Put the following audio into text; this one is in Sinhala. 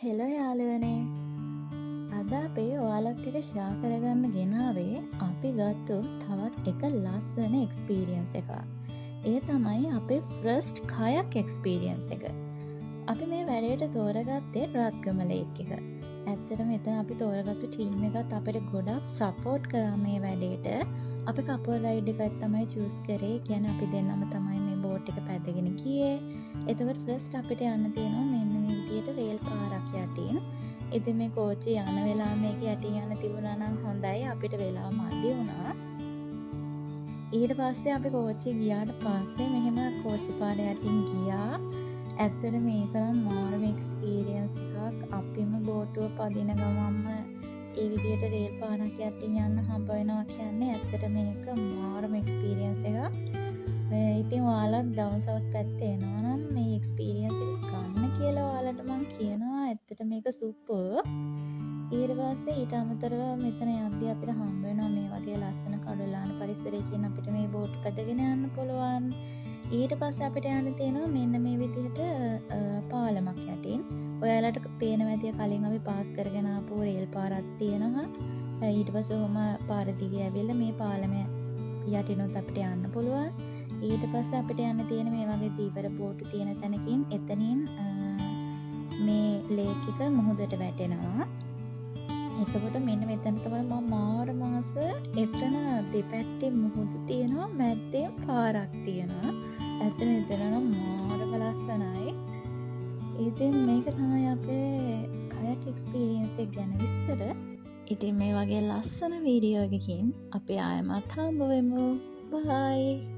හෙලෝ යාළුවනේ, අද අපේ ඔයාලත් එක්ක ෂෙයා කරගන්න ගෙනාවේ අපි ගත්තු තවත් එක ලස්සන එක්ස්පීරියන්ස් එකක්. ඒ තමයි අපේ ෆස්ට් කයක් එක්ස්පීරියන්ස් එක. අපි මේ වැඩේට තෝරගත්තේ රත්ගම ලේක් එක. ඇත්තටම එතන අපි තෝරගත්තු ටීම් එකත් අපිට ගොඩක් සපෝට් කරා මේ වැඩේට. අපි කපල් රයිඩ් එකක් තමයි චූස් කරේ. ඒ කියන්නේ අපි දෙන්නම තමයි මේ බෝට් එක පැදගෙන ගියේ. එතකොට ෆස්ට් අපිට යන්න තියෙනවා මෙන්න මේ විදියට රේල් පාරක් යටින්. ඉතින් මේ කෝච්චිය යන වෙලාව මේක යටින් යන්න තිබුණා නම් හොඳයි. අපිට වෙලාව මදි වුණා. ඊට පස්සේ අපි කෝච්චිය ගියාට පස්සේ මෙහෙම කෝච්චි පාර යටින් ගියා. ඇත්තට මේක නම් මාරම එක්ස්පීරියන්ස් එකක්. අපිම බෝට්ටුව පදින ගමන්ම ඒ විදියට රේල් පාරක් යටින් යන්න හම්බ වෙනවා කියන්නේ ඇත්තට මේක මාරම එක්ස්පීරියන්ස් එකක්. ඉතින් ඔයාලත් ඩවුන් සවුත් පැත්තේ එනවා නම් මේ එක්ස්පීරියන්ස් එක ගන්න කියලා ඔයාලට මං කියනවා. ඇත්තට මේක සුපර්. ඊට පස්සේ ඊට අමතරව මෙතන යද්දී අපිට හම්බ වෙනවා මේ වගේ ලස්සන කඩුලාන පරිසරයකින් අපිට මේ බෝට්ටු පැදගෙන යන්න පුළුවන්. ඊට පස්සේ අපිට යන්න තියෙනවා මෙන්න මේ විදිහට පාලමක් යටින්. ඔයාලට පේනවා ඇති කලින් අපි පාස් කරගෙන ආපු රේල් පාරක් තියෙනවා. ඊට පස්සේ ඔහොම පාර දිගේ ඇවිල්ලා මේ පාලම යටිනුත් අපිට යන්න පුළුවන්. ඊට පස්සේ අපිට යන්න තියෙන මේ වගේ දීවර බෝට්ටු තියෙන තැනකින් එතනින් මේ ලේක් එක මුහුදට වැටෙනවා. එතකොට මෙන්න මෙතන තමයි මම මාර මාස එතන දෙපැත්තේ මුහුද තියෙනවා, මැද්දෙන් පාරක් තියෙනවා. ඇත්තටම එතන නම් මාරම ලස්සනයි. ඉතින් මේක තමයි අපේ කයක් එක්ස්පීරියන්ස් එක ගැන විස්තර. ඉතින් මේ වගේ ලස්සන වීඩියෝ එකකින් අපි ආයෙමත් හම්බ වෙමු. බයි.